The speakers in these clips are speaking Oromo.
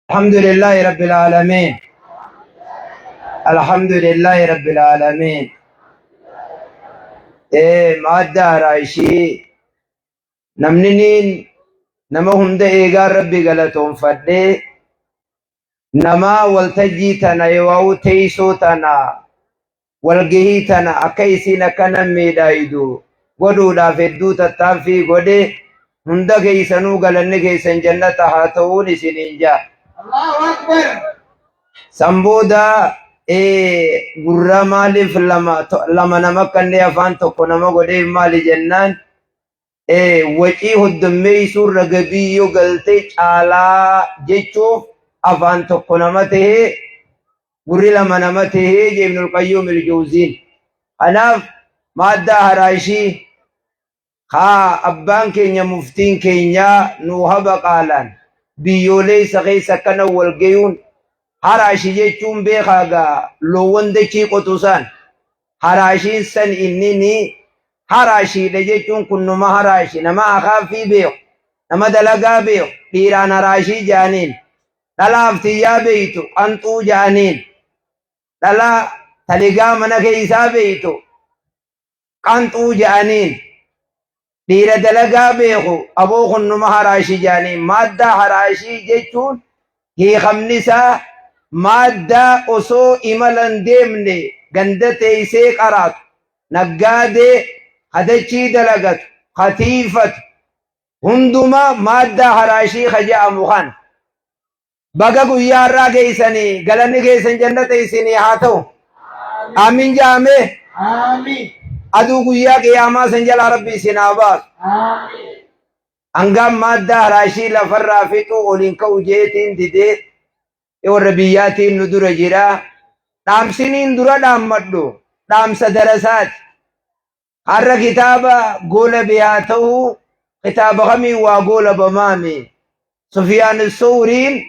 الحمد لله رب العالمين. الحمد لله رب العالمين. Maadda haraashii namni niin nama hunda eegaa Rabbi galatoonfadhee, nama waltajjii tana yoo teessoo tana walgahii tana akka isiin akkana miidhaydu godhuudhaaf hedduu tattaaffii godhe, hunda keessanuu galanni keessan jannata haa ta'uun isiniin jaa. Allahu Akbar. San booda gurra maaliif lama lama nama kannee afaan tokko nama godhee maali jennaan, wacii hoddommeessuurra gabiyyoo galtee caalaa jechuuf afaan tokko nama tahee gurri lama nama tahee jee Ibnul Qayyum il-Jawziin. Kanaaf maaddaa haraashii haa abbaan keenya muftiin keenyaa nuu haba qaalaan biyyoolee isa keessa akkana wal gayuun. Haraashi jechuun beekaa gaa, loowwan dachii qotu san haraashiin san inni ni haraashiidha jechuun kun numa haraashi, nama akaaffii beeku, nama dalagaa beeku dhiiraan haraashii jaaniin, dhalaaf tiyyaa beeytu qanxuu jaaniin, dhalaa taligaa mana keessaa beeytu qanxuu ja'aniin, dhiira dalagaa beeku aboo kun numa haraashii ja'aniin. Maaddaa haraashii jechuun hiikamni isaa maaddaa osoo imalan deemne ganda teessee qaraatu, naggaadee hadachii dalagatu, hatiifatu hundumaa maaddaa haraashii ka je'amu kana. Baga guyyaa har'aa geessanii, galanni keessan jannata isinii haa ta'u. Aamin jaamee. Amiin. Aduu guyyaa qiyaamaa san jalaa Rabbi isin haa baasu. Amiin. Hangaan maaddaa haraashii lafarraa fixuu oliin ka'u jeetiin didee warra biyyaatiin nu dura jira. Dhaamsiniin dura dhaammadhu dhaamsa darasaati. Har'a kitaaba goolabe haa ta'u, kitaaba kamiin waa goolabamaame. Sufyaan Sawriin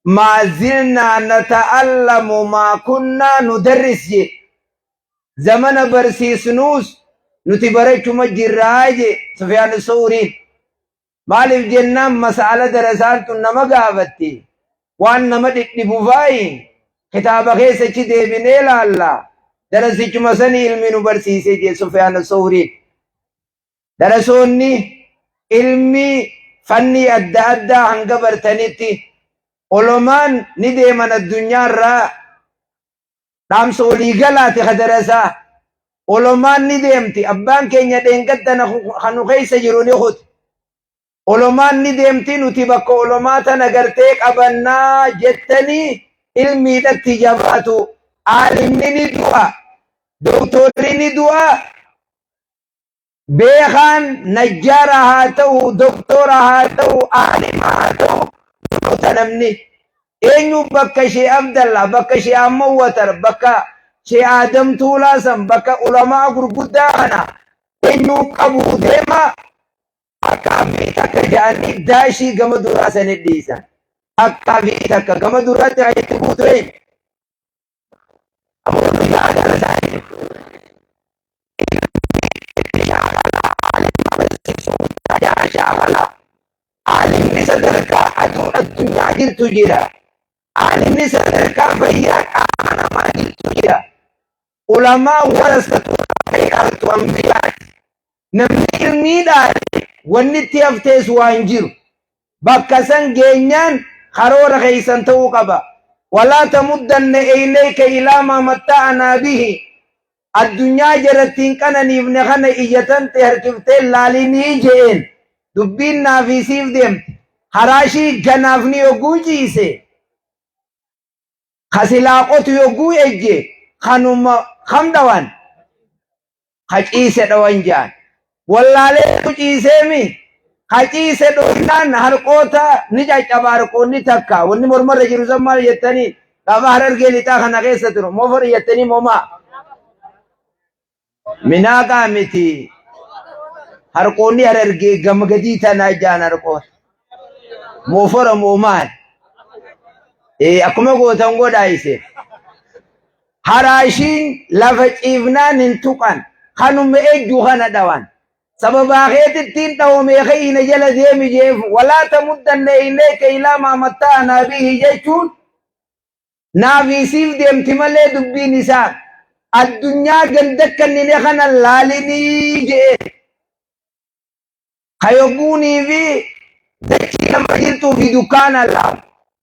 maa zilnaa nata'allamu maa kunnaa nudarris jedhe. Zamana barsiisnuus nuti barachuma jirraa jedhe Sufyaan Sawriin. Maaliif jennaan, mas'ala darasaan tun nama gaafatti. Waan nama dhidhibu faayi kitaaba keessa achi deebinee laalla. Darasichuma sanii ilmi nu barsiise jee Sufyaan Sawriin. Darasoonni ilmi fannii adda addaa hanga bartanitti olomaan ni deeman addunyaarraa, dhaamsa waliigalaati ka darasaa. Olomaan ni deemti. Abbaan keenya dheengadda kan nu keessa jiru ni kuti. Olomaan ni deemti, nuti bakka olomaa tana gartee qabannaa jettanii ilmiidhatti jabaatu. Aalimni ni du'a. Doktorri ni du'a. Beekaan najjaara haa ta'u, doktora haa ta'u, aalima haa ta'u, goota namni. Eenyu bakka ishee Abdallah, bakka ishee Amma Watar, bakka ishee Aadam Tuulaa san, bakka ulamaa gurguddaa kana eenyu qabu deema? Akka fi takka jedhanii daashii gama duraa sani dhiisan. Akka fi takka gama duraatti kan itti buutu eenyu? Amoonni yaada isaanii shaakalaa. Aalimni sadarkaa aduun addunyaa jirtu jira. Aalimni sadarkaa fayyaa qaama namaa jirtu jira. Ulamaa warasatu dhaaltu ambiyaati. Namni ilmii dhaale wanni itti haftees waan jiru. Bakka san geenyaan karoora keessan ta'uu qaba. Walaa tamuddanna eynayka ilaa maa matta'anaa bihi. Addunyaa jarattiin qananiifne kana ija tante harkiftee laalinii je'een. Dubbiin naafii siif deemte. Haraashii ganaafni yogguu ciise. Ka silaa qotu yogguu ejje kanuma kam dhawan? Ka ciise dhawan jaan. Wallaaleetu ciiseemi. Ka ciise dhoofnaan harqoota ni caccaba, harqoonni takka. Wanni mormarra jiru san maal jettanii? Gaafa Harargee lixaa kana keessa turu. Mofor jettanii momaa. Minaaqaa miti. Harqoonni Harargee gama gadii tanaa jaan harqoota. Moofora moo maal? Akkuma gootan godhaa isin. Haraashiin lafa ciifnaan hin tuqan. Kanuma ejju kana dhawan. Sababaa keetittiin dhawamee ka'ii na jala deemi jeef walaa tamuddanna ilayka ilaa maa matta'anaa bihi jechuun naaf isiif deemti malee dubbiin isaa addunyaa ganda kannine kana laalinii je'e. Hayogguunii fi dachii nama jirtuu fi dukkaana laalu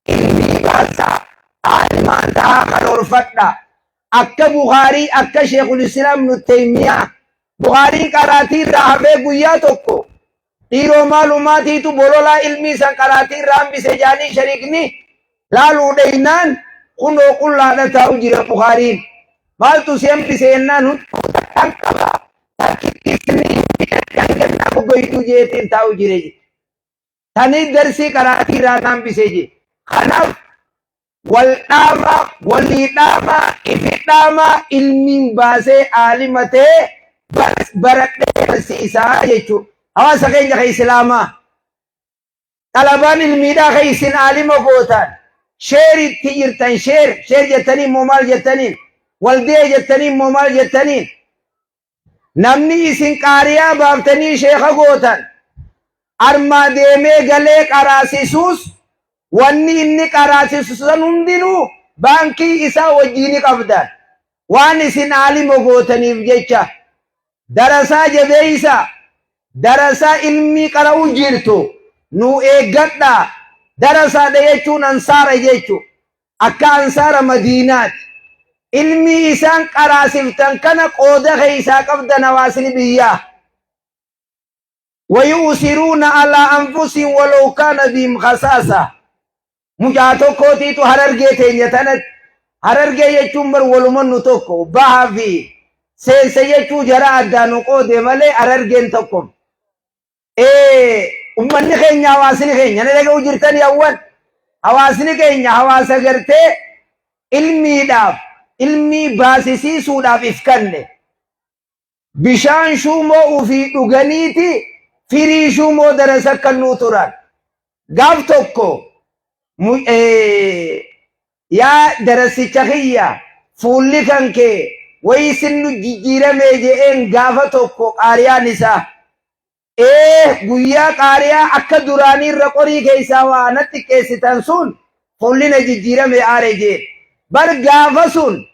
ilmii baasaa aalimaan tahaa karoorfadha. Akka Bukhaarii akka Sheekul Islaam Ibnu Taymiyaa Bukhaariin qaraatii irraa hafee guyyaa tokko dhiiroo maalumaatiitu bololaa ilmii san qaraatii irraa hambise jaanii shariikni laaluu dheeynaan kunoo qullaadha taa'u jira Bukhaariin. Maaltu si hambise jennaan huccuu takkaan qaba takkitti sinii kan gannaa goggoytuu jeetiin taa'u jire. Tanii darsii qaraatii irraa na hambise jee. Kanaaf wal dhaama, walii dhaama, ifi dhaama, ilmiin baasee aalima ta'ee baradhee barsiisaa jechuudha. Hawaasa keenya kan Islaamaa xalabaan ilmiidhaa kan isin aalima gootan sheer itti jirtan sheer sheer jettanii immoo maal jettaniin waldee jettanii immoo maal jettaniin namni isin qaariyaa baaftanii sheeka gootan armaa deemee galee qaraasisuus wanni inni qaraasisu san hundinuu baankii isaa wajjiini qabdan waan isin aalima gootaniif jecha darasaa jabeeysa darasaa ilmii qara'u jirtu nu eeggadha darasaadha jechuun ansaara jechu akka ansaara madiinaati ilmii isaan qaraasiftan kana qooda keeysaa qabdan hawaasni biyyaa wayu'siruuna alaa anfusihim walaw kaana bihim khasaasa mucaa tokkootiitu harargee teenya tanatti harargee jechuun bar walumannu tokko baha fi seensa jechuu jara addaan nu qoode malee harargeen tokko ummanni keenya hawaasni keenya na dhaga'u jirtanii hawwan hawaasni keenya hawaasa gartee ilmiidhaaf ilmii baasisiisuudhaaf if kanne bishaan shuumoo ufii dhuganiiti firii shuumoo darasa kannuu turan. Gaaf tokko yaa darasicha kiyya fuulli kan kee wayii sinnu jijjiiramee je'een gaafa tokko qaariyaan isaa. Guyyaa qaariyaa akka duraanii irra qorii keessaa waa na xiqqeessitan sun fuulli na jijjiirame aare jeen. Bar gaafa sun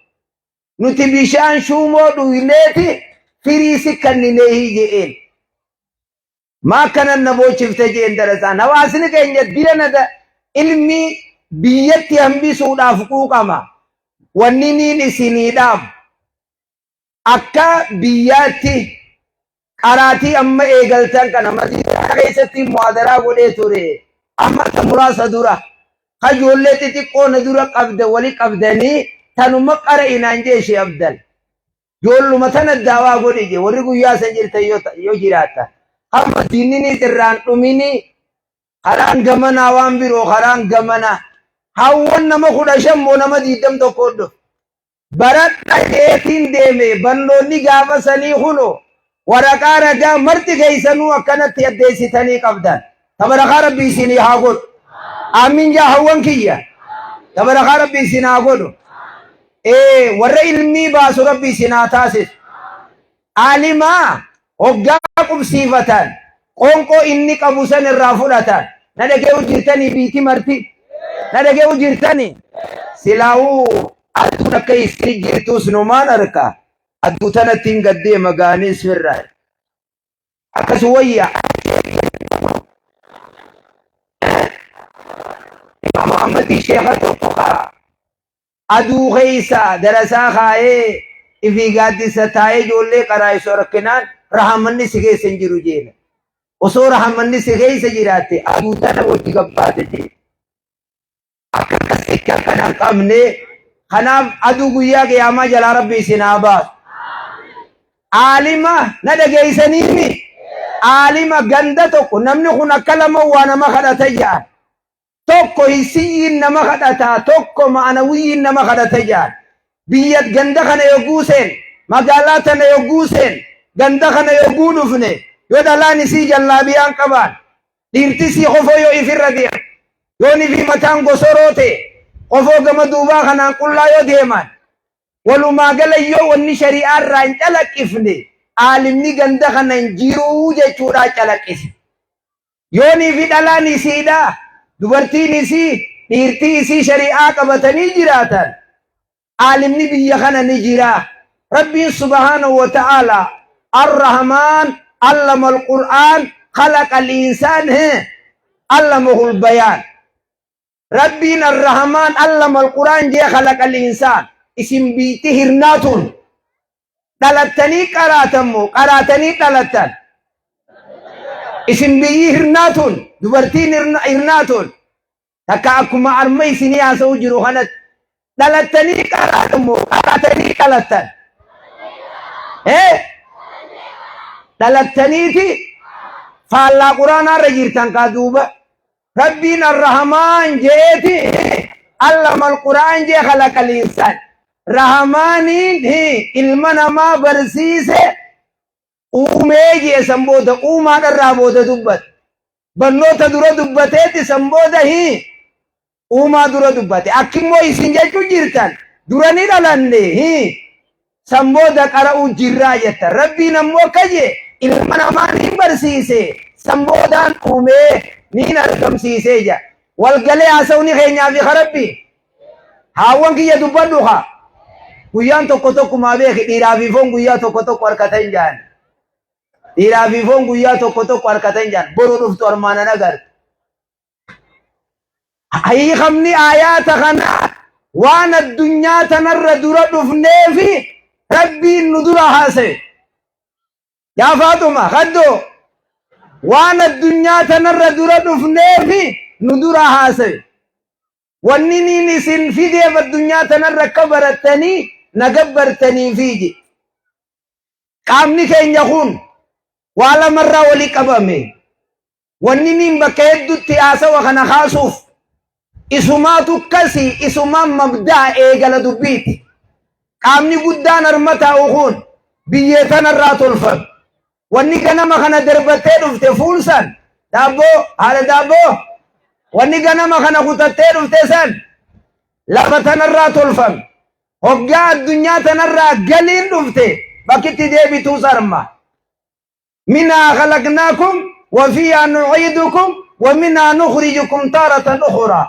nuti bishaan shuumoo dhuyneeti firii si kannineehii je'een. Maa akkanan na boochifte jeen darasaan. Hawaasni keenya dira na ilmi biyyatti hambisuudhaaf quuqama. Wanni niin isinii dhaamu. Akka biyyaatti qaraatii amma eegaltan kana madiinaa keessatti muhaadaraa godhee ture. Amma ta muraasa dura. Ka ijoollee xixiqqoo na dura qabda wali qabdanii tanuma qara inaan jee ishee abdal. Ijoolluma tana daawaa godhi jee warri guyyaa san jirtan yoo jiraatan. Hamma diinninis irraan dhumini karaan gamanaa waan biroo karaan gamanaa. Hawwan nama 15 moo nama 20 tokko dhufe. Baradha jeetiin deeme barnoonni gaafa sanii kuno waraqaa ragaa marti keessanuu akkanatti addeessitanii qabdan. Tabarakaa Rabbi isinii haa godhu. Aamin jaa hawwan kiyya. Tabarakaa Rabbi isin haa godhu. Warra ilmii baasu Rabbi isin haa taasisu. Aalimaa hoggaa qubsiifatan qoonqoo inni qabu san irraa fudhatan. Na dhagee'u jirtanii biiti marti. Na dhagee'u jirtanii. Silaa'uu aduun akka isin jirtus numaan arka. Aduu tanatti hin gaddeema gaanis firraa. Akkas wayya. Imaam Ahmadii sheekha tokko kaa. Aduu keessa darasaa kaayee ifii gaaddisa taa'ee ijoollee qaraa'isu arkinaan rahamanni si keessa hin jiru jeena. Osoo rahamanni si keessa jiraatte aduu tana wajji gabbaate jee. Akka akkasitti akkana hin qabne kanaaf aduu guyyaa qiyaamaa jalaa rabbi isin haa baasu. Aalima na dhageessaniimi aalima ganda tokko namni kun akka lama waa nama kadhata jedhan. Tokko hissiyyiin nama kadhata, tokko ma'anawiyyiin nama kadhata jedhan. Biyya ganda kana yogguu seen, magaalaa tana yogguu seen, ganda kana yogguu dhufne, yoo dhalaan isii jallaabiyaan qabaan, dhiirti isii kofoo yoo ifirra deeman, yoo nifi mataan gosoroo ta'e, kofoo gama duubaa kanaan qullaa yoo deeman, walumaa gala yoo wanni shari'aa irraa hin calaqqifne, Aalimni ganda kana hin jiruu jechuudhaa calaqqise. Yoonii fi dhalaan isiidha, dubartiin isii, dhiirtii isii shari'aa qabatanii jiraatan, aalimni biyya kana ni jira. Rabbiin subhaanahu wa ta'ala Ar-Rahmaan allama al-Qur'aan khalaqa al-insaan allamahul bayaan. Rabbiin Ar-Rahmaan allama al-Qur'aan jee khalaqa al-insaan. Isin biitti hirnaa tun dhalattanii qaraatan moo qaraatanii dhalattan? Isin biyyi hirnaa tun dubartiin hirnaa tun takka akkuma arma isinii haasa'u jiru kanatti dhalattanii qaraatan moo qaraatanii dhalattan? Eh? Dhalattaniiti faallaa quraanaa irra jirtan kaa duuba. Rabbiin Arrahamaan je'eeti allama alquraan jee khalaqal insaan. Rahamaaniin ilma namaa barsiise uumee jee san booda uumaadharraa booda dubbate. Barnoota dura dubbateeti san booda uumaa dura dubbate. Akkimmoo isin jechuu jirtan dura ni dhalanne san booda qara'uu jirraa jettan. Rabbiin ammoo akka jee ilma namaa ni barsiise san boodaan uumee niin argamsiisee jedha. Walgalee haasawni keenyaa fi ka Rabbii. Haawwan kiyya dubbadhu kaa. Guyyaan tokko tokkumaa beeki dhiiraa fi foon guyyaa tokko tokko harkatan jaan. Dhiiraa fi foon guyyaa tokko tokko harkatan jaan. Boru dhuftu armaan agartu. Hiikamni aayaata kanaa waan addunyaa tanarra dura dhufneefi Rabbiin nu dura haasa'e. Yaa Faaxuma, kaddoo waan addunyaa tanarra dura dhufneefi nu dura haasa'e. Wanni niin isin fideef addunyaa tanarra akka barattanii na gabbartaniifi je. Qaamni keenya kun waa lamarraa walii qabame. Wanni niin bakka hedduutti haasawa kana kaasuuf isumaatu akkasii isumaan mabdaa eegala dubbiiti. Qaamni guddaan harma taa'u kun biyyee tanarraa tolfame. Wanni ganama kana darbattee dhufte fuul san daabboo haadha daabboo wanni ganama kana kutattee dhufte san lafa tanarraa tolfame. Hoggaa addunyaa tanarraa galiin dhufte bakkitti deebituus harma. Minhaa khalaqnaakum wa fiihaa nu'iidukum wa minhaa nukhrijukum taaratan ukhraa.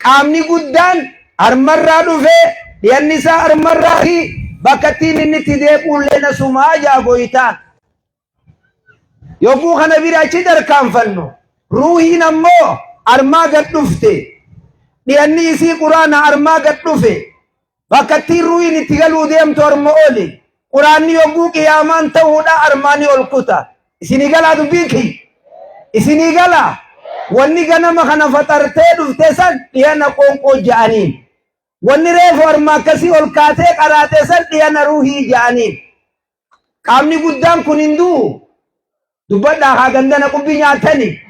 Qaamni guddaan harmarraa dhufee dhiyanni isaa harmarraa fi bakka ittiin inni itti deebi'ullee nasumaa jaa goytaan. Yogguu kana bira achi tarkaanfannu ruuhiin ammoo armaa gad dhufte. Dhiyanni isii quraana armaa gad dhufe. Bakka ittiin ruuhiin itti galuu deemtu arma oli. Quraanni yogguu qiyaamaan ta'uudha armaanii ol kuta. Isinii galaa dubbiin kiyya. Isinii galaa. Wanni ganama kana faxartee dhufte san dhiyana qoonqoo ja'aniin. Wanni reefu arma akkasii ol kaatee qaraate san dhiyana ruuhii ja'aniin. Qaamni guddaan kun hin du'u. Dubbadhaa haa gandana qubbii nyaatani.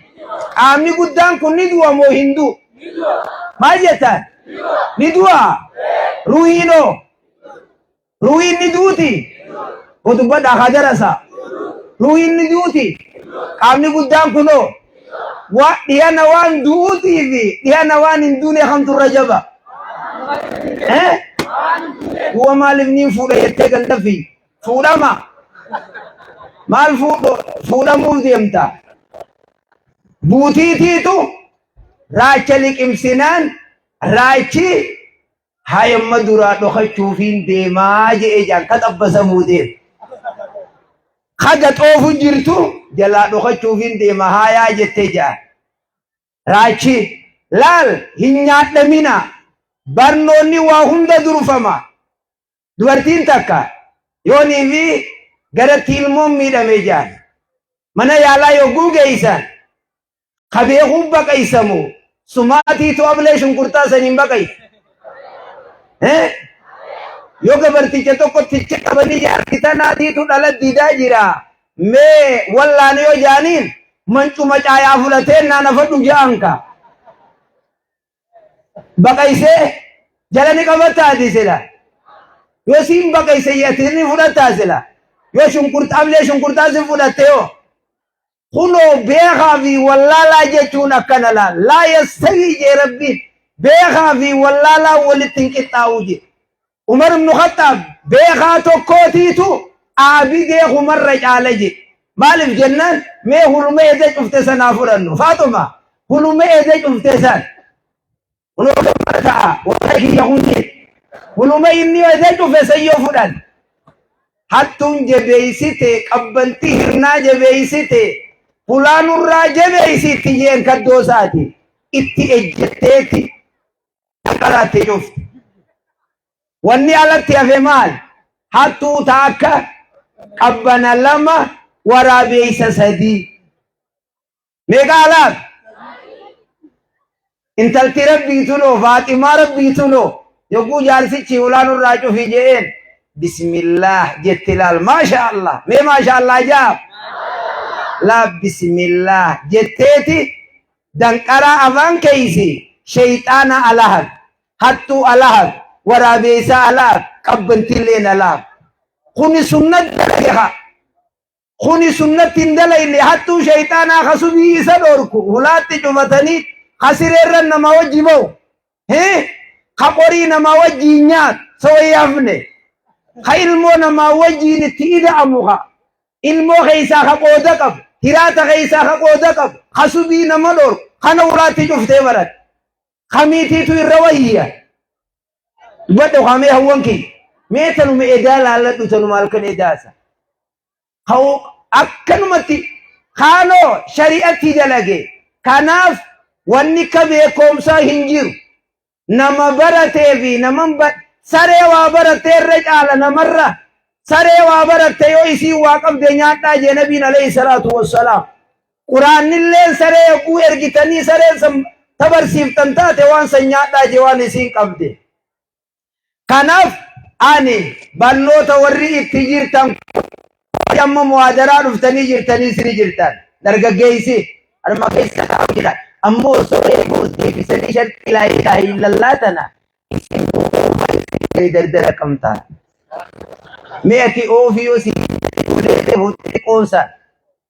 Qaamni guddaan kun ni du'a moo hin du'u? Maal jettan? Ni du'a. Ruuhiinoo? Ruuhiin ni duuti? Moo dubbadhaa haa darasa. Ruuhiin ni duuti? Qaamni guddaan kunoo? Waa dhiyana waan du'uutii fi dhiyana waan hin duune kamtu irra jaba? Eh? Du'a maaliif niin fuudha jettee ganda fi fuudhama? Maal fuudhamuuf deemta? Buutiitiitu raacha liqimsinaan raachi hayamma duraa dhokachuufiin deemaa je'ee jaan ka xabbasamuu deema. Haga xoofu jirtu jalaa dhokachuufiin deema haayaa jettee jaan. Raachi laal hin nyaadhamina barnoonni waa hunda durfama. Dubartiin takka yoonii fi garatti ilmoon miidhame jaan mana yaalaa yogguu geessan ka beekuu baqaysamu sumaatiitu ablee shunkurtaa saniin baqaysa. Yoo gabarticha tokkotti qabanii jaarti tanaatiitu dhala didaa jira. Mee wallaan yoo jaaniin mancuma caayaa fudhatee naanafadhu ja'an ka. Baqaysee jala ni qabataati sila. Yoo siin baqayse ati ni fudhataa sila. Yoo shunkurtaa ablee shunkurtaa sin fudhatte yoo. Kunoo beekaa fi wallaalaa jechuun akkana laal. Laa yastawii jee Rabbiin. Beekaa fi wallaalaa walitti hin qixxaa'u jee. Umar ibn Khattaab beekaa tokkootiitu Aabidee kumarra caala je. Maaliif jennaan mee huluma eda cufte sanaa fudhannu. Faaxuma huluma eda cufte san. Huluma ta'a warra kiyya kun jedhe. Huluma inni eda cufe san yoo fudhan. Hattuun jabeessite qabbanti hirnaa jabeessite hulaa nurraa jabeessitti jeen kaddoo isaati. Itti ejjetteeti qaraatti cufte. Wanni alatti hafe maal? Hattuu ta akka qabbana lama waraabeessa sadii. Meeqa alaaf? Intalti rabbii tunoo Faaximaa rabbii tunoo yogguu jaarsichi ulaa nurraa cufi je'een bismillaah jetti laal maasha Allah mee maasha Allah jaaf laa bismillaah jetteeti danqaraa afaan keeysi sheyxaana alahan hattuu alaaf waraabeessaa alaaf qabbantilleen alaaf kuni sunnat dalage haa kuni sunnatti hin dalayne hattuu sheyxaanaa ka subii isa dhorku hulaatti cufatanii ka sireerra nama wajji ba'u ka qorii nama wajjiin nyaatu sooyyafne ka ilmoo namaa wajjiin itti ida'amu ka ilmoo keessaa ka qooda qabu hiraata keessaa ka qooda qabu ka subii nama dhorku kana hulaatti cuftee barate Kamiitiitu irra wayya? Dubbadhu kamee hawwan kiyya. Mee tanuma edaa laalladhu tanuma halkan edaasa. Ka'u akkanumatti kaanoo shari'atti dalage. Kanaaf wanni ka beekoomsaa hin jiru. Nama baratee fi nama saree waa baratee irra caala namarra. Saree waa baratte yoo isiin waa qabde nyaadhaa jee nabiin alayhi salaatu wassalaam. Quraannilleen saree yogguu ergitanii sareen san tabarsiiftan taate waan san nyaadhaa jee waan isiin qabde. Kanaaf ani barnoota warri itti jirtan warri amma muhaadaraa dhuftanii jirtanii sini jirtan dargaggeessi arma keessa taa'u jira ammoo osoo eeguus deebisanii sharxii laa ilaaha illallaa tana isin dardara qabtaa. Mee ati oofii yoo si xiqqoon san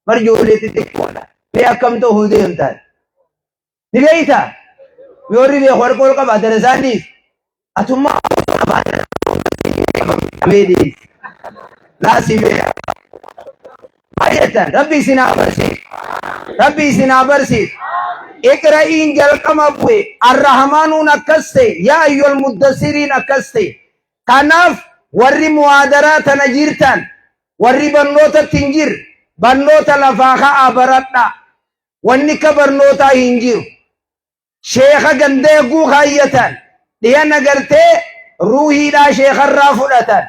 bar ijoollee xixiqqoodha. Mee akkam ta'uu deemtan? Ni beektaa? Mee warri beeku harka ol qaba darasaaniif. Atummaa mee dhiisi. Laasii mee. Maal jettan? Rabbi isin haa barsiisu. Rabbi isin haa barsiisu. Iqra'iin jalqaba bu'e. Arrahamaanuun akkas ta'e. Yaa ayyuhal muddassiriin akkas ta'e. Kanaaf warri muhaadaraa tana jirtan warri barnootatti hin jirre barnoota lafaa ka'aa baradhaa. Wanni akka barnootaa hin jiru. Sheekha ganda eeguu kaayyatan dhiyana gartee ruuhiidhaa sheekharraa fudhatan.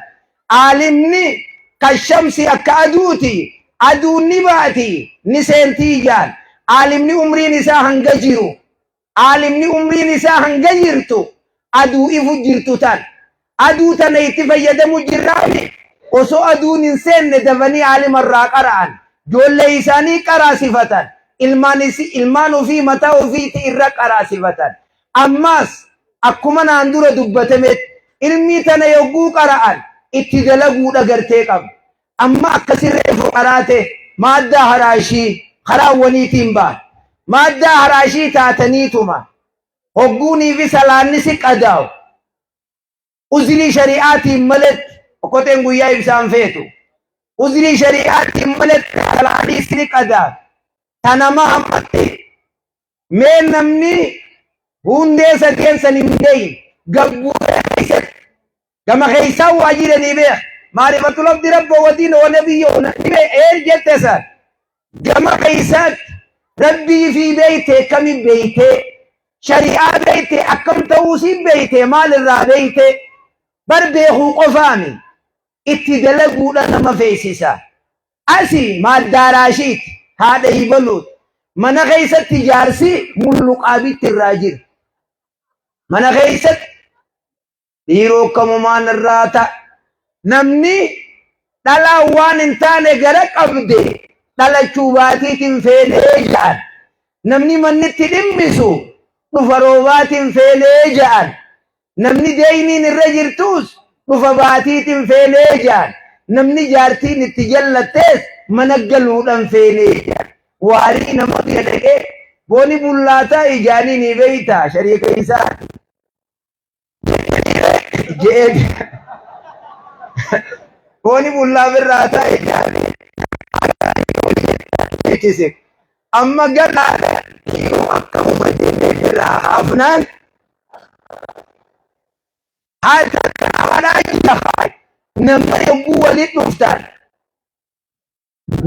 Aalimni kashamsi akka aduuti aduun ni baati ni seentii ijaan. Aalimni umriin isaa hanga jiru Aalimni umriin isaa hanga jirtu aduu ifu jirtu tan. Aduu tana itti fayyadamu jirraami osoo aduun hin seenne dafanii aalima irraa qara'an. Joollee isaanii qaraasifatan. Ilmaan isi ilmaan ofii mataa ofiiti irra qaraasifatan. Ammaas akkuma naan dura dubbatametti ilmii tana yogguu qara'an itti dalaguudha gartee qabu. Amma akkasi reefu qaraate maaddaa haraashii karaawwaniitiin ba'a. Maaddaa haraashii taataniituma hogguunii fi salaanni si qadaa'u. Uzrii shari'aatiin maletti okkoteen guyyaa ibsaan feetu. Uzrii shari'aatiin maletti salaanni si qadaa'u. Tanama hammatti mee namni hundee sadeen san hin beeyin gabbuutee keessatti Gama keessaa waa jiranii beek. Maarifatul abdi rabba wa diina wa nabiyya ni beek eer jette san. Gama keessaatti rabbii fi beeyte kami beeyte shari'aa beeyte akkam ta'uu si beeyte maal irraa beeyte bar beekuu qofaami itti dalaguudha nama feesisa. Asi maaddaaraashiiti haadha hibaluuti mana keessatti jaarsi mulluqaabitti irraa jira. Mana keessatti Dhiiroo akkamumaan irraa ta'a. Namni dhalaan waan hin taane gara qabde dhalachuu baatiitiin feenee ja'an. Namni mannitti dhimmisu dhufa roobaatiin feenee ja'an. Namni deeyniin irra jirtuus dhufa baatiitiin feenee ja'an. Namni jaartiin itti jallattees mana galuudhaan feenee ja'an. Waarii nama bira dhaqee booni bullaataa ijaanii ni beeyta shariika isaati. Je'ee Fooni bullaa birraa taa'e jaaree jechise. Amma galaadha yoo akkamuma jennee biraa hafnaan haa takka haadhaa jira nama yogguu waliin dhuftan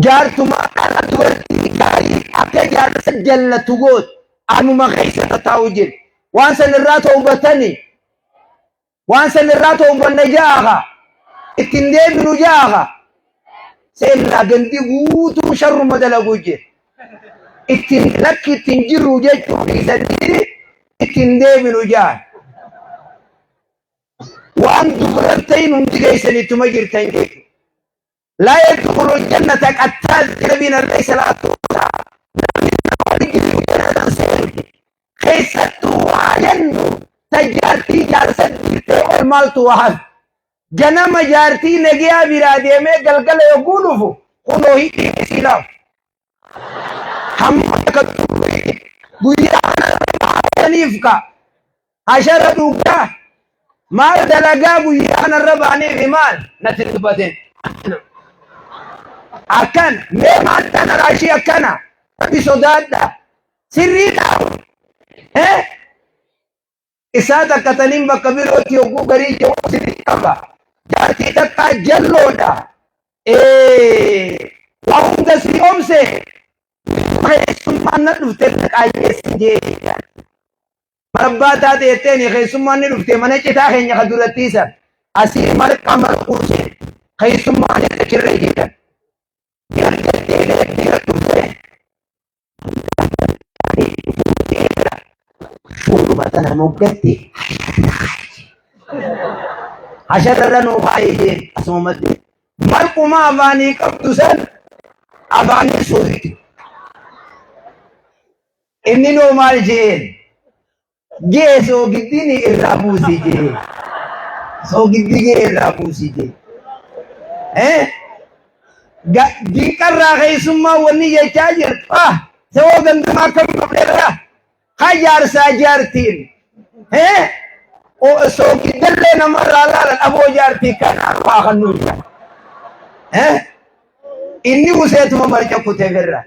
jaartuma dhala dubartii gaarii akka jaarsa jallatu gootu anuma keessa tataa'u jira. Waan san irraa toobatanii waan san irraa toobanna jaaha ittiin deebinu jaaha seellaa gandi guutuu sharruma dalaguu jira. Ittiin lakki ittiin jirru jechuun dhiisanii ittiin deebinu jaaha. Waan dubran ta'in hundi keessanittuma jirtan jechuudha. Laa yadkhulu jannata qattaal nabiin alayhi salaatu wasalaam. Namni nama waliin jiru jannatan seenu. Keessattuu waa jennu ta jaartii jaarsa dhiiftee ol maaltu waa hafe. Ganama jaartii nagiyaa biraa deemee galgala yogguu dhufu kunoo hidhiin isii laafu. Hamma takka guyyaa kana ka hashara dhugaa maal dalagaa guyyaa kanarra baaniif maal natti dubbateen. Akkan mee maal tana raashii akkana rabbi sodaadha sirriidha. Eh? Isaa takka taniin bakka birootti yogguu garii jiru sirrii qaba. Jaartii takkaa jalloodha. Waa hunda si omse keessummaan na dhufte qaayyeessi jee. Marabbaa taate jetteen keessummaan ni dhufte mana citaa keenya ka durattii san asii marqa marquuse keessummaan achirra jedhan. Gargattee bira dhufte Fuuluma tana moggatti hasharra nuu kaayee jeen asumatti marquma afaanii qabdu san afaanii suuti. Inni nuu maal jeen? Gee soogiddini irraa buusi jee. Soogiddi gee irraa buusi jee. Eh? Dinqarraa keessummaa wanni jechaa jirtu. Ah, sawoo gandamaa akkam qabdeerra. Haa jaarsaa jaartiin. Eh? Soogiddallee namarraa laalan aboo jaartii kanaa waa kan nuyi. Eh? Inni useetuma marca kutee birra.